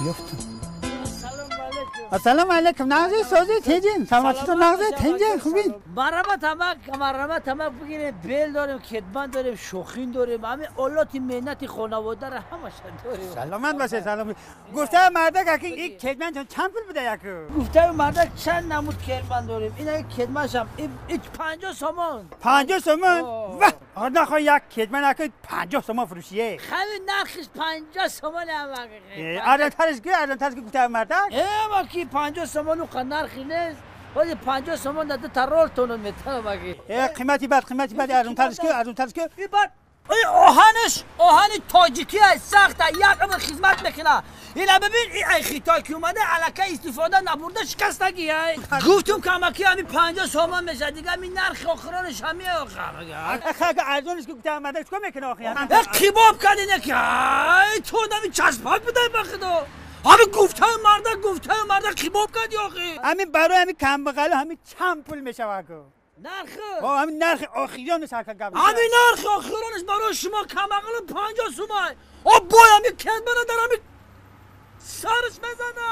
Ёфтам. Ассалому алайкум, нағзи, сози, тинҷин, саломатитон нағзи, тинҷин, хубин? Марҳамат, амак, марҳамат, амак, бигирем, бел дорем, кетман дорем, шохин дорем, ҳамин олоти меҳнати хонаводаро ҳамаша дорем. Саломат бошед, салом. Гуфта мардак, аки ин кетман чанд пул буда яку? Гуфтаи мардак, чанд намуд кетман дорем. Ин кетманшам 50 сомон. 50 сомон? Ваҳ, нахоҳ як кетман аки 50 сомон фурӯшие. Хами нархиш 50 сомон, амак. Арзонтариш ки, арзонтариш ки, гуфтаи мардак? Амак, ки 50 сомон уқа нархи нест. Вали 50 сомон дар дута рол тонон метавонам, аки. Қимати бад, қимати бад, арзонтариш ки, арзонтариш ки. Бад оҳанаш оҳани тоҷикӣ аст, сахта, як умр хизмат мекуна. Ина бибин, и ай хитой ки омада, аллакай истифода набурда, шикастагӣ. Ай гуфтум, камаки ҳами 50 сомон мешад, дига ҳами нархи охиронаш ҳами. Арзонаш ки, гуфта мардак, чикор мекуна охи? Қибоб кардине ки, ай ту одами часпак будай, ба худо. Ҳами гуфтаи мардак, гуфтаи мардак, қибоб кардӣ охи. Ҳамин барои ҳамин камбағало ҳамин чанд пул мешавад ку? Нарх? Ҳамин нархи охиронаш ҳака гап. Ҳамин нархи охиронаш барои шумо камақлу 50 сумай. О бой, ҳамин кетмана дар ҳамин сараш мезана.